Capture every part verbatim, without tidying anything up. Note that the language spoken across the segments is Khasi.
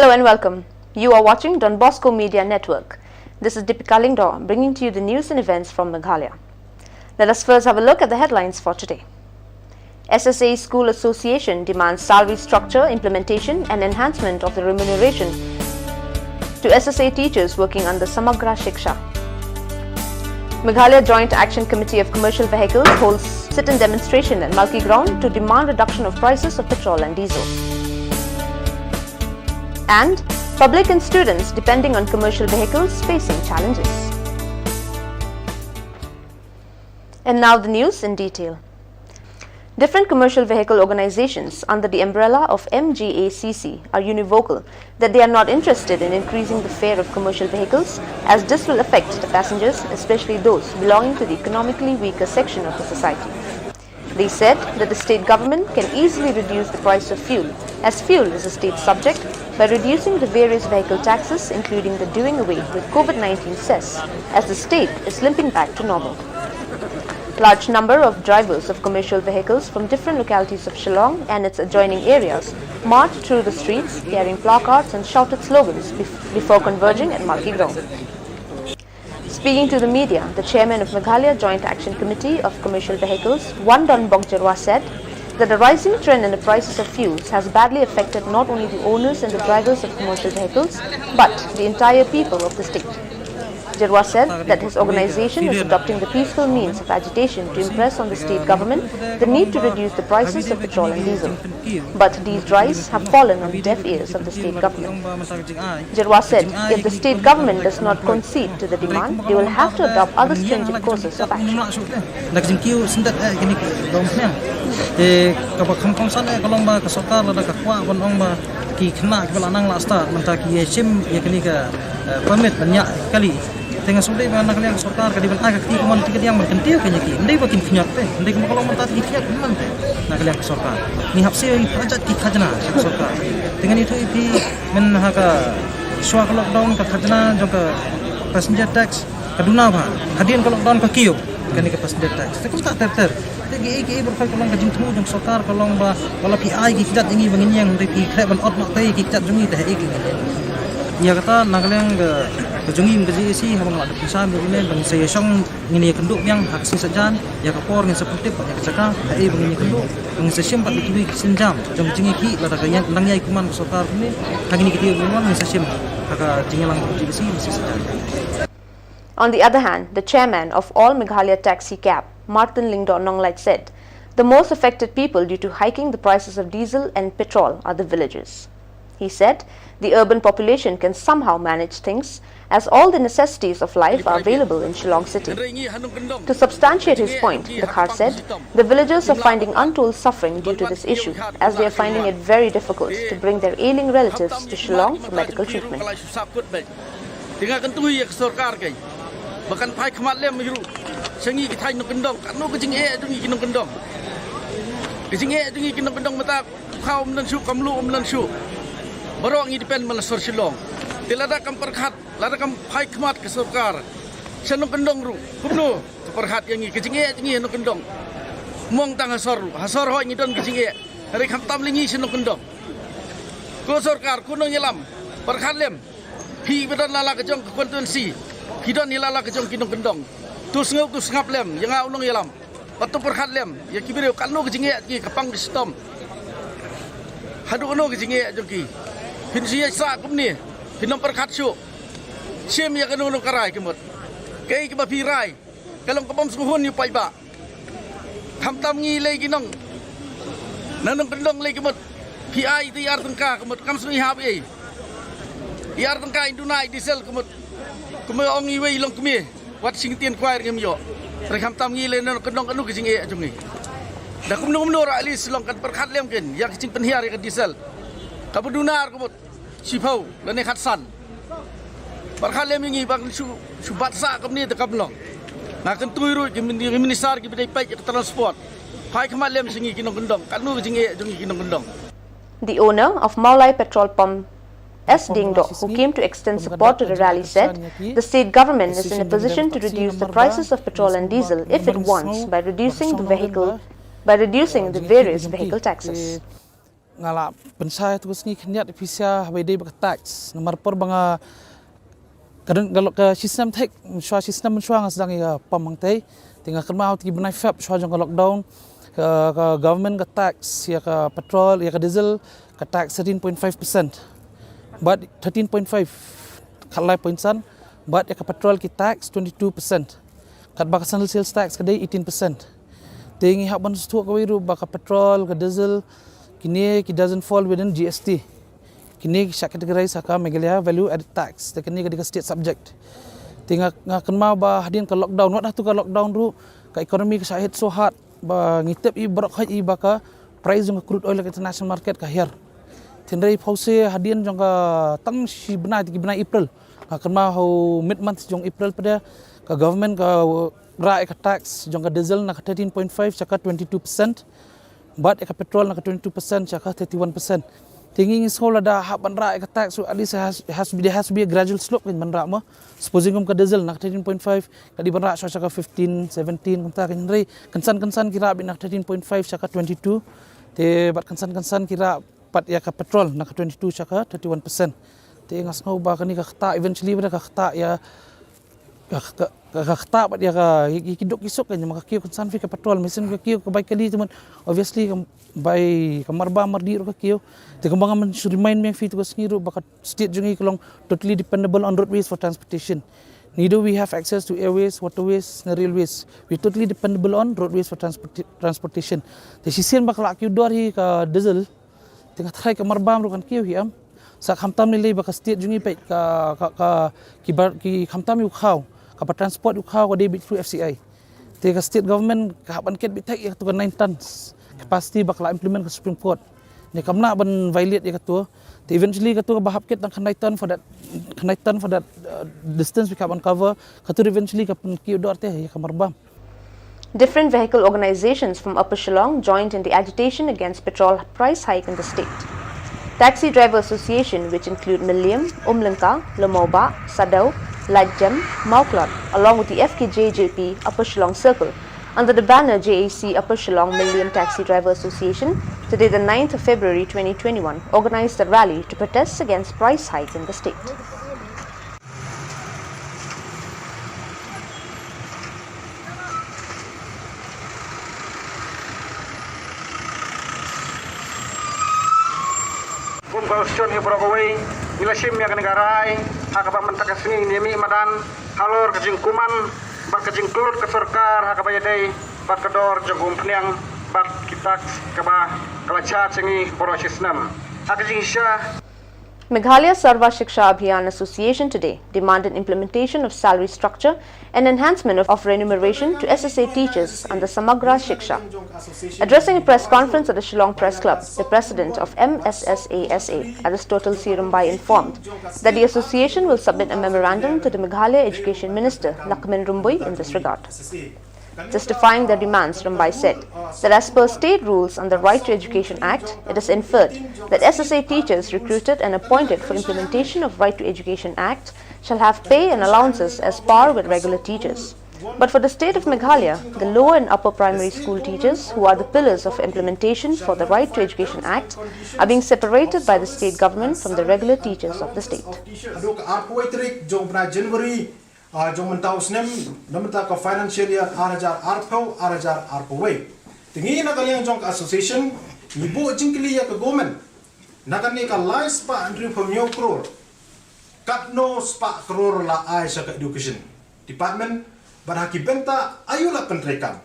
Hello and welcome. You are watching Don Bosco Media Network. This is Deepika Lyngdoh bringing to you the news and events from Meghalaya. Let us first have a look at the headlines for today. S S A School Association demands salary structure implementation and enhancement of the remuneration to S S A teachers working under Samagra Shiksha. Meghalaya Joint Action Committee of Commercial Vehicles holds sit-in demonstration at Malki Ground to demand reduction of prices of petrol and diesel. And public and students depending on commercial vehicles facing challenges. And now the news in detail. Different commercial vehicle organizations under the umbrella of M G A C C are univocal that they are not interested in increasing the fare of commercial vehicles, as this will affect the passengers, especially those belonging to the economically weaker section of the society. They said that the state government can easily reduce the price of fuel, as fuel is a state subject, by reducing the various vehicle taxes, including the doing away with COVID nineteen cess, as the state is limping back to normal. Large number of drivers of commercial vehicles from different localities of Shillong and its adjoining areas marched through the streets, carrying placards and shouted slogans bef-, before converging at Malki Ground. Speaking to the media, the chairman of Meghalaya Joint Action Committee of Commercial Vehicles, Wandonbok Jyrwa, said that the rising trend in the prices of fuels has badly affected not only the owners and the drivers of commercial vehicles, but the entire people of the state. Jyrwa said that his organization is adopting the peaceful means of agitation to impress on the state government the need to reduce the prices of petrol and diesel. But these drives have fallen on deaf ears of the state government. Jyrwa said if the state government does not concede to the demand, they will have to adopt other stringent courses of action. Na ka jingkiew syndet eh kini ka dong khniang. Te kaba kham kongsan eh ka long ba ka sorkar lada ka kwah ban ong ba ki khynnah kiba la nang la start mynta ki ïa shim ïa kini ka eh, permit ban ñiah kali. Te nga sngewdei ba na ka liang ka sorkar ka dei ban ai ka kti kumne ka diang ban kyntiew ka ñiah ki. Ym dei ba kin khñiot te, ym dei kumba ka long mynta ki khñiot kumne te. Na ka liang ka sorkar ngi hap siew ïa ki khajat ki khajna ka sorkar. Te ngan ïathuh ïa phi, myn ha ka shuwa ka lockdown ka khajna jong ka passenger tax ka duna bha. Hadien ka lockdown ka kiew kane ka passenger tax. Te kumta ter ter. Te kiei kiei baroh ka long ka jingthmu jong sorkar ka long ba wat la phi ai ki kjat ïa ngi ba ngin ïeng, hynrei phi khreh ban ot noh te ki kjat jong ngi te haei ki ngin ïeng. Ïa kata na ka liang ka jong ngi ka J A C haba nga la dep pynshai mynta ba ngin sa ïashong, ngin ïakynduh biang ha ka sngi Saitjaiñ, ïa ka por ngin sa pyntip ïa ka jaka haei ba ngin ïakynduh, ba ngin sa shim pat ïa ki sienjam jong ka jingïakhih lada ka nang ïai kumne ka sorkar kumne. Ha kine ki taïew ba wan ngin sa shim ha ka jingïalang ka J A C ha ka sngi Saitjaiñ. On the other hand, the chairman of All Meghalaya Taxi Cab, Martin Lyngdoh Nonglait, said the most affected people due to hiking the prices of diesel and petrol are the villagers. He said the urban population can somehow manage things as all the necessities of life are available in Shillong city. To substantiate his point, the Khar said the villagers are finding untold suffering due to this issue, as they are finding it very difficult to bring their ailing relatives to Shillong for medical treatment. Te nga kyntu ïa ka sorkar keiñ ba kan phai khmat lem ruh sha ngi ki thaiñ nongkyndong, katno ka jingeh jong ngi ki nongkyndong. Ka jingeh jong ngi ki nongkyndong mynta, khaw ym don shuh, ka mluh ym don shuh. Baroh ngi depend man la sor Shillong. Te lada kam pyrkhat, lada kam phai khmat ka sorkar sha nongkyndong ruh, kumno ka pyrkhat ïa ngi, ka jingeh jong ngi nongkyndong. Ym ong tang ha sor ruh, ha sor hooid ngi don ka jingeh, hynrei khamtam lei ngi sha nongkyndong. Ko sorkar, ko nongïalam, pyrkhat lem. Phi ba don la la ka jong ka constituency, phi don ïa la la ka jong ki nongkyndong. To sngew to sngap lem ïa nga u nongïalam. Bad to pyrkhat lem ïa ki briew, katno ka jingeh jong ki, ka pang ka shitom. Haduh katno ka jingeh jong ki. Phin shu ïaid sah kumne, phin ym pyrkhat shuh. Shim ïa kano kano ka rai ka mut. Kaei kaba phi rai ka long kaba ym sngewhun ïa u paidbah. Khamtam ngi lei ki nong, na nongkyndong lei ka mut. Phi ai te ïa ar tyngka ka mut, kam sngewhun ïa hap ei. Ïa ar tyngka in duna ïa diesel ka mut. Kumba ong iwei i longkmie, wat shim ktien khwai ruh ngim ïoh. Hynrei khamtam ngi lei na nongkyndong, kano ka jingeh jong ngi. Da kumno kumno ruh at least long kan pyrkhat lem kin ïa ka jingpynhiar ïa ka diesel kaba duna ar ka mut. Shiphew lane khatsan. Pyrkhat lem ïa ngi ba kan shu, shu bat sah kumne te kam long. Nga kyntu ruh ki min-, ki minister kiba dei peit ïa ka transport, phai khmat lem sha ngi ki nongkyndong, katno ka jingeh jong ngi ki nongkyndong. The owner of Mawlai Petrol Pump, S Diengdoh, who came to extend support to the rally, said the state government is in a position to reduce the prices of petrol and diesel if it wants by reducing the vehicle, by reducing the various vehicle taxes. Nga la pynshai tu ka sngi khyndiat ïa phi sha haba ïadei bad ka tax. Namar por ba nga ka don ka lok ka shisnem thik, mynshuwa shisnem mynshuwa nga sdang ïa ka pam hangtei. Te nga kynmaw te ki bnai Feb shuwa jong ka lockdown, ka, ka government ka tax ïa ka petrol, ïa ka diesel, ka tax thirteen point five percent. Bad thirteen point five, khatlai point san, bad ïa ka petrol ki tax twenty-two percent. Katba ka single sales tax ka dei eighteen percent. Te ngi hap ban sngewthuh kawei ruh ba ka petrol, ka diesel, kine ki doesn't fall within G S T. Kine ki shah categorize ha ka Meghalaya value added tax. Te kine ka dei ka state subject. Te nga, nga kynmaw ba hadien ka lockdown, wat hatu ka lockdown ruh, ka economy ka shah hit so hard ba ngi tip i baroh khoit i ba ka price jong ka crude oil ha ka international market ka hiar. Hynrei phewse hadien jong ka tang shi bnai, te ki bnai April, nga kynmaw ha u mid month jong April pat de ka government ka rah ïa ka tax jong ka diesel na ka thirteen point five sha ka twenty-two percent. Bad ïa ka petrol na ka twenty-two percent sha ka thirty-one percent. Te ngi, ngi sngew lada hap ban rah ïa ka tax, so at least it has, it has to be, there has to be a gradual slope kan ban rah mo. Supposing kum ka diesel na ka thirteen point five, ka dei ban rah sha, sha ka fifteen, seventeen kumta kan, hynrei kynsan kynsan ki rah beit na ka thirteen point five sha ka twenty-two. Te bad kynsan kynsan ki rah pat ïa ka petrol na ka twenty-two sha ka thirty-one percent. Te nga sngew ba kane ka ktah, eventually ba ka ktah ïa ka, ka, ka, ka ktah bad ïa ka, ïa ki duk ki suk kan, namar ka kiew kynsan phi ka petrol, mynsiem ka kiew ka bai kali, te mut obviously ka bai ka marbam mardi ruh ka kiew. Te kumba nga myn shu remind biang ïa phi tu ka sngi ruh ba ka state jong ngi ka long totally dependable on roadways for transportation. Neither we have access to airways, waterways, ne railways. We totally dependable on roadways for transport, transportation. Te shisien ba ka la kiew dor hi ka diesel, te nga tharai ka marbam ruh kan kiew hi, em. Sa khamtam lei lei ba ka state jong ngi peit ka, ka, ka, ki bar, ki khamtam ïa u khaw, kaba transport ïa u khaw ka dei beit through F C I. Te ka state government ka hap ban ket beit thik ïa katu ka nine tons capacity ba ka la implement ka Supreme Court. Ne kam lah ban violate ïa katu. Te eventually katu kaba hap ket tang khyndai ton for that, khyndai ton for that, uh, distance ba ka hap ban cover. Katu eventually ka pynkiew dor te ïa ka marbam. Different vehicle organizations from Upper Shillong joined in the agitation against petrol price hike in the state. Taxi Driver Association, which include Mylliem, Umlyngka, Lamaubah, Sadao, Laitjem, Mawklod, along with the F K J J P Upper Shillong Circle, under the banner J A C Upper Shillong Mylliem Taxi Driver Association, today the ninth of February twenty twenty-one, organized a rally to protest against price hike in the state. Kum ka Constitution hi baroh kawei, ngi la shim ïa kane ka rai ha kaba mynta ka sngi ngin ïa mih madan halor ka jingkmen bad ka jingkyllut ka sorkar ha kaba ïadei bad ka dor jong ka umphniang bad ki tax kaba ka la charge ïa ngi baroh shi snem. Ha ka jingshisha, Meghalaya Sarva Shiksha Abhiyan Association today demanded implementation of salary structure and enhancement of, of remuneration to S S A teachers under Samagra Shiksha. Addressing a press conference at the Shillong Press Club, the president of M S S A S A, Aristotle C Rymbai, informed that the association will submit a memorandum to the Meghalaya Education Minister, Lakman Rymbui, in this regard. Justifying their demands, Rymbai said that as per state rules and the Right to Education Act, it is inferred that S S A teachers recruited and appointed for implementation of Right to Education Act shall have pay and allowances as par with regular teachers. But for the state of Meghalaya, the lower and upper primary school teachers, who are the pillars of implementation for the Right to Education Act, are being separated by the state government from the regular teachers of the state. Haduh ka arphew tarik jong u bnai January, ah, jong mynta u snem, na mynta ka financial year ar hajar arphew, ar hajar arphew wei. Te ngi na ka liang jong ka association ngi buh jingkylli ïa ka government na kane ka lai spah hynriewphew hynñiew klur. Katno spah klur la ai sha ka education department, bad ha ki bynta aïu la pyntreikam?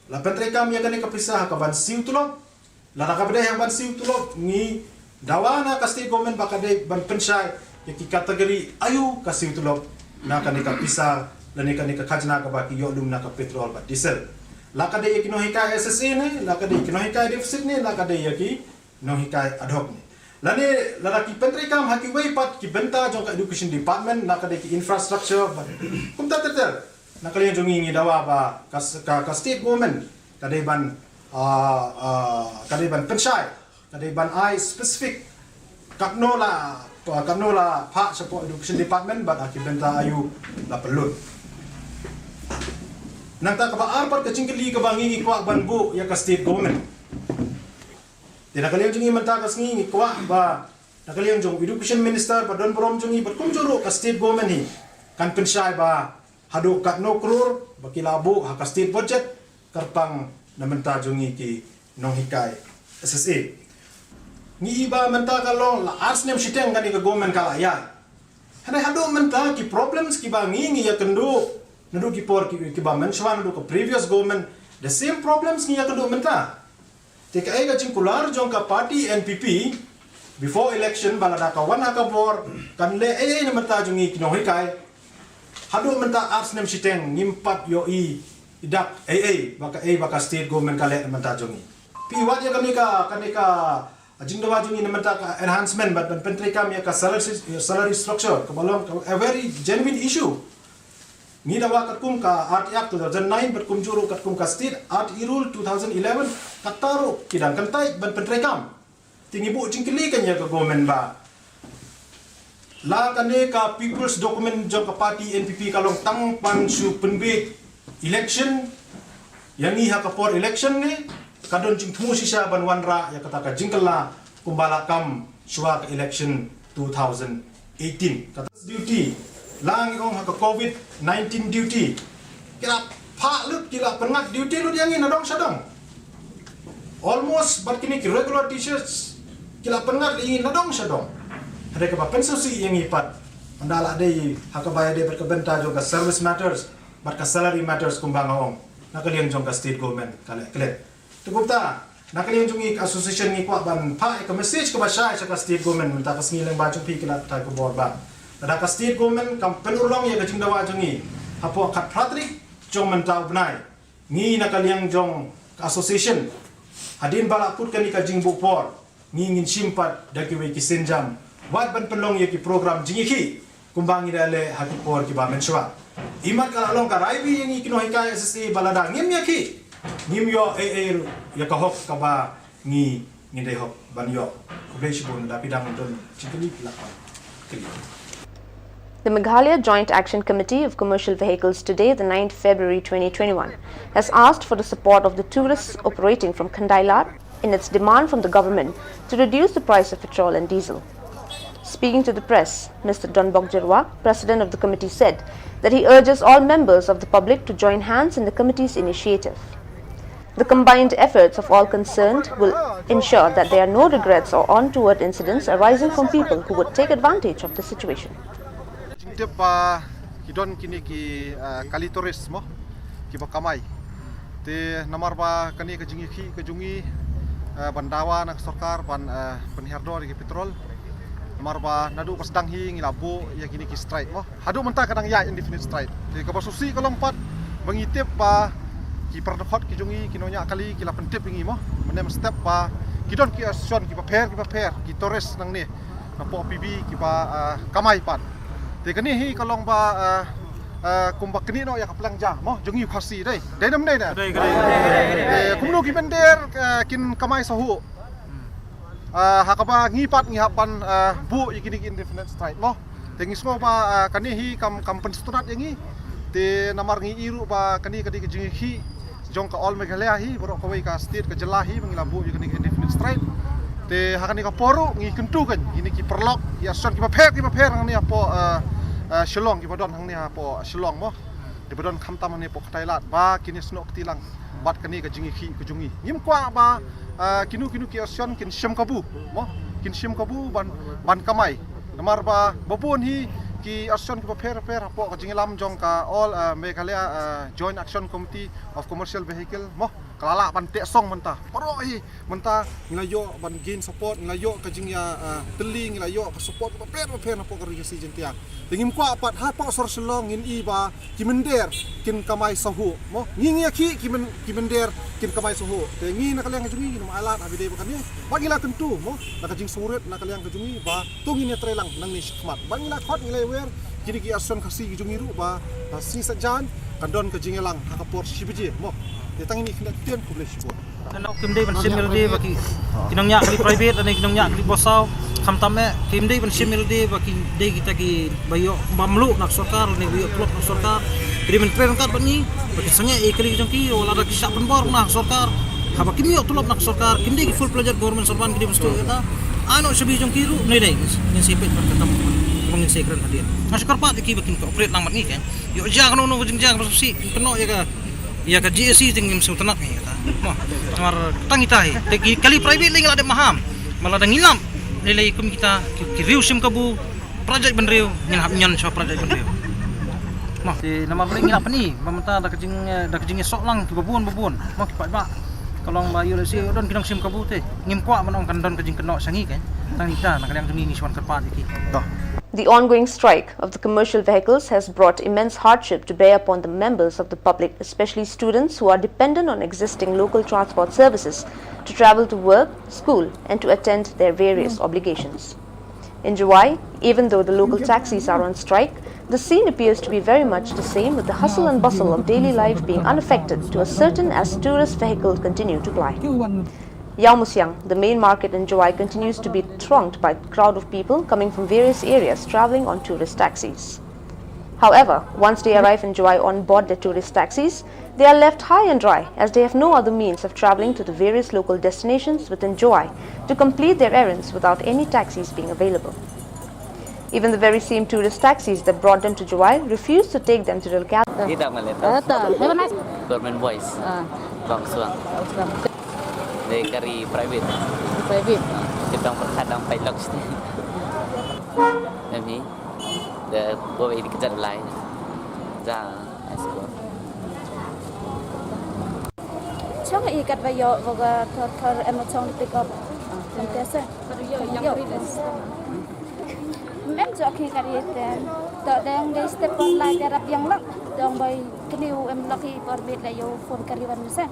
La pyntreikam ïa kane ka pisa ha ka ban siew tulop? Lada kaba dei ha ka ban siew tulop, ngi dawa na ka state government ba ka dei ban pynshai ïa ki category aïu ka siew tulop na kane ka pisa lane kane ka khajna kaba ki ïoh lum na ka petrol bad diesel. La ka dei ïa ki nonghikai S S A ne, la ka dei ïa ki nonghikai deficit ne, la ka dei ïa ki nonghikai ad hoc ne. Lane lada ki pyntreikam ha kiwei pat ki bynta jong ka education department, la ka dei ki infrastructure bad kumta ter ter. Na ka liang jong ngi ngi dawa ba ka s-, ka, ka state government ka dei ban, ah, ah, ka dei ban pynshai, ka dei ban ai specific katno la, katno la phah shapoh education department bad ha ki bynta aïu la pynlut. Nangta kaba ar pat ka jingkylli kaba ngi ngi kwah ban buh ïa ka state government. Te na ka liang jong ngi mynta ka sngi ngi kwah ba na ka liang jong Education Minister ba don burom jong ngi bad kumjuh ruh ka state government hi kan pynshai ba haduh katno klur ba ki la buh ha ka state budget kyrpang na bynta jong ngi ki nonghikai S S A. Ngi i ba mynta ka long la ar snem shiteng kane ka government ka la ïaid. Hynrei haduh mynta ki problems kiba ngi ngi ïakynduh naduh ki por ki, kiba mynshuwa naduh ka previous government, the same problems ngi ïakynduh mynta. Te kaei ka jingkular jong ka party N P P before election ba lada ka wan ha ka bor kan leh ei ei na bynta jong ngi ki nonghikai. Haduh mynta ar snem shiteng ngim pat ïohi dak ei ei ba kaei ba ka state government ka leh na bynta jong ngi. Phi wad ïa kane ka, kane ka jingdawa jong ngi na bynta ka enhancement bad ban pyntreikam ïa ka salary, salary structure kaba long a very genuine issue. Ngi dawa katkum ka R T Act two thousand nine bad kumjuh ruh katkum ka State R T E Rule two thousand eleven, kata ruh ki dang kyntait ban pyntreikam. Te ngi buh jingkylli kan ïa ka government ba la kane ka people's document jong ka party N P P ka long tang ban shu pynbiej election ïa ngi ha ka por election ne ka don jingthmu shisha ban wanrah ïa kata ka jingkylla kumba la kam shuwa ka election two thousand eighteen. Kata duty la ngi ong ha ka covid nineteen duty. Ki la phah lut, ki la pynngat duty lut ïa ngi na dong sha dong. Almost bad kine ki regular teachers ki la pynngat ïa ngi na dong sha dong. Hynrei kaba pynsngewsih ïa ngi pat ynda la dei ha kaba ïadei bad ka bynta jong ka service matters bad ka salary matters kumba nga ong na ka liang jong ka state government ka leh klet. Te kumta na ka liang jong ngi ka association ngi kwah ban phah ïa ka message kaba shai sha ka state government mynta ka sngi lyngba jong phi ki lad pathai khubor ba lada ka state government kam pynurlong ïa ka jingdawa jong ngi hapoh khatphra tarik jong mynta u bnai, ngi na ka liang jong ka association hadien ba la put kane ka jingbuh por ngi ngin shim pat da kiwei ki sienjam wat ban pynlong ïa ki program jingïakhih kumba ngi da leh ha ki por kiba mynshuwa. Imat ka la long ka rai bha ïa ngi ki nonghikai S S A ba lada ngim ïakhih ngim ïoh ei ei ruh ïa ka hok kaba ngi ngin dei hok ban ïoh. Khublei shibun. Da phi dang don jingkylli phi lah ban kylli. The Meghalaya Joint Action Committee of Commercial Vehicles today, the ninth February twenty twenty-one, has asked for the support of the tourists operating from Khandailat in its demand from the government to reduce the price of petrol and diesel. Speaking to the press, Mister Donbok Jyrwa, president of the committee, said that he urges all members of the public to join hands in the committee's initiative. The combined efforts of all concerned will ensure that there are no regrets or untoward incidents arising from people who would take advantage of the situation. Jingtip ba ki don kine ki, eh, kali tourist mo kiba kamai. Te namar ba kane ka jingïakhih ka jong ngi, eh, ban dawa na ka sorkar ban, eh, pynhiar dor ïa ki petrol. Namar ba naduh ba sdang hi ngi la buh ïa kine ki strike mo. Haduh mynta ka dang ïaid indefinite strike. Te kaba sngewsih ka long pat ba ngi tip ba ki para dkhot ki jong ngi, ki nongñiah kali ki la pyntip ïa ngi mo. Mynne mynstep ba ki don ki association kiba pher kiba pher, ki tourist nangne napoh P B kiba, ah, kamai pat. Te kane hi ka long ba, ah, ah, kumba knieh noh ïa ka pleng ja mo jong ngi u Khasi dei. Dei ne ym dei ne? Dei, dei. Te kumno ki mynder, ah, kin kamai sahuh. Ah, ha kaba ngi pat ngi hap ban, ah, buh ïa kine ki indefinite strike mo. Te ngi sngew ba, ah, kane hi kam, kam pynsngewtynnat ïa ngi. Te namar ngi i ruh ba kane ka dei ka jingïakhih jong ka All Meghalaya hi, baroh kawei ka state ka jylla hi ba ngi la buh ïa kane ka indefinite strike. Te ha kane ka por ruh ngi kyntu kan kine ki paralok, ki association kiba pher kiba pher hangne hapoh, ah, ah, Shillong, kiba don hangne hapoh Shillong mo. Kiba don khamtam hangne hapoh Khandailat ba kin ïasnoh kti lang bad kane ka jingïakhih ka jong ngi. Ngim kwah ba, ah, kino kino ki association kin shim kabu mo, kin shim kabu ban, ban kamai. Namar ba babun hi ki association kiba pher pher hapoh ka jingïalam jong ka All, ah, Meghalaya, ah, Joint Action Committee of Commercial Vehicle mo, ka la lah ban teh song mynta. Baroh hi mynta ngi la ïoh ban gain support, ngi la ïoh ka jingïa, ah, tylli, ngi la ïoh ka support kiba pher ba pher napoh ka Ri Khasi Jaiñtia. Te ngim kwah pat hapoh sor Shillong ngin i ba ki mynder kin kamai sahuh mo. Ngi ngi ïakhih ki myn, ki mynder kin kamai sahuh. Te ngi na ka liang ka jong ngi ngin ym ailad ha ba ïadei bad kane. Bad ngi la kyntu mo na ka jingsngewrit na ka liang ka jong ngi ba to ngin ïatreilang nangne shakhmat. Bad ngi la khot, ngi la ïawer kine ki association Khasi ki jong ngi ruh ba, ba sngi Saitjaiñ kan don ka jingïalang ha ka por shi baje mo. Te tang ine i khynnah ktien, khublei shibun. Lano kim dei ban shim ïa lade ba ki, ki nongñiah kali private lane ki nongñiah kali bossaw, khamtam eh kim dei ban shim ïa lade ba ki dei kita kiba ïoh bam luh na ka sorkar lane ba ïoh plot na ka sorkar. Ki dei ban trei ryngkat bad ngi ba kin sangeh ïa ki kali jong ki, lada ki shah pynbor na ka sorkar, Haba kim ïoh tulop na ka sorkar, kim dei ki full fledged government servant, ki dei ban sdang kata. Ano shabi jong ki ruh, ne dei ngin sa peit bad ka kam, ngin sa kren hadien. Nga shu kyrpad ïa ki ba kin cooperate lang bad ngi, kan. Ïoh jia kano kano ka jingjia kaba sngewsih, kynnoh ïa ka, ïa ka G S C te ngim sngewtynnat ngi kata. Mo, namar tang kita hi. Te ki kali private lei ngi la dep maham. Ba lada ngi lap lei lei kum kita ki, ki riew shim kabu, para jaitbynriew, ngin hap ñion sha para jaitbynriew. Mo, te namar balei ngi la pyni ba mynta da ka jing, da ka jingïasoh lang kiba bun ba bun. Mo, ki paidbah, ka long ba ïoh lehse don ki nongshim kabu te ngim kwah ban ong kan don ka jingkynnoh sha ngi, kan. Tang kita na ka liang jong ngi ngi shu wan kyrpad ïa ki. To. The ongoing strike of the commercial vehicles has brought immense hardship to bear upon the members of the public, especially students who are dependent on existing local transport services to travel to work, school, and to attend their various obligations. In Jowai, even though the local taxis are on strike, the scene appears to be very much the same, with the hustle and bustle of daily life being unaffected to as certain as tourist vehicles continue to ply. Yaumusiang, the main market in Jowai, continues to be thronged by a crowd of people coming from various areas travelling on tourist taxis. However, once they arrive in Jowai on board their tourist taxis, they are left high and dry as they have no other means of travelling to the various local destinations within Jowai to complete their errands without any taxis being available. Even the very same tourist taxis that brought them to Jowai refuse to take them to the locality. Government Boys. Bang Suang. Dei kari private. Private. Kita berkadang pilot sini. Kami dah bawa ini kejar lai. Dah escort. Chong i kat ba ïoh ba ka thor thor em chong pick up. Mynta se. Ïoh. Em jok ki kari ten. To deng dei step pon lai te rap yang lak. Dong bai kniu em lak i por bit la ïoh phone kari wan se.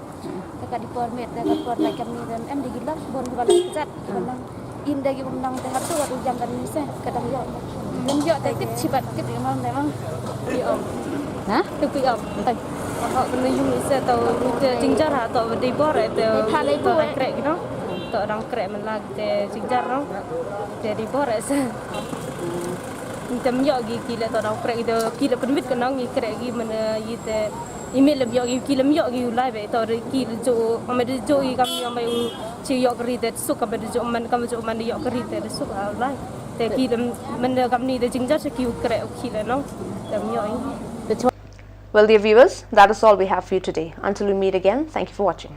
Te ka di por met te ka por lai kam ni dem em di gilak bon gilak jat. Im da gi bym nang te hatu wat u jam kan ni se ka dang ïoh. Ym ïoh te tip chibat tip imam ne mang. Ïoh. Ha? Te pi ap. Te. Hok kena yung ni se tau te jingjar ha tau di bor te. Pha lei bu. Krek no. Tau dang krek men lag te jingjar no. Te di bor se. Te ym ïoh gi ki le tau dang krek te ki le pynmit ka nang gi krek gi men i te. Imi lem ïoh ki lem ïoh ki u lai be to de ki le jo ame de jo i kam ïoh mai u chi ïoh kri de suk ame de jo man kam jo man de ïoh kri de suk a u lai. Te ki lem men de kam ni de jingjar ki u krek u ki le no. Lem ïoh i. Well, dear viewers, that is all we have for you today. Until we meet again, thank you for watching.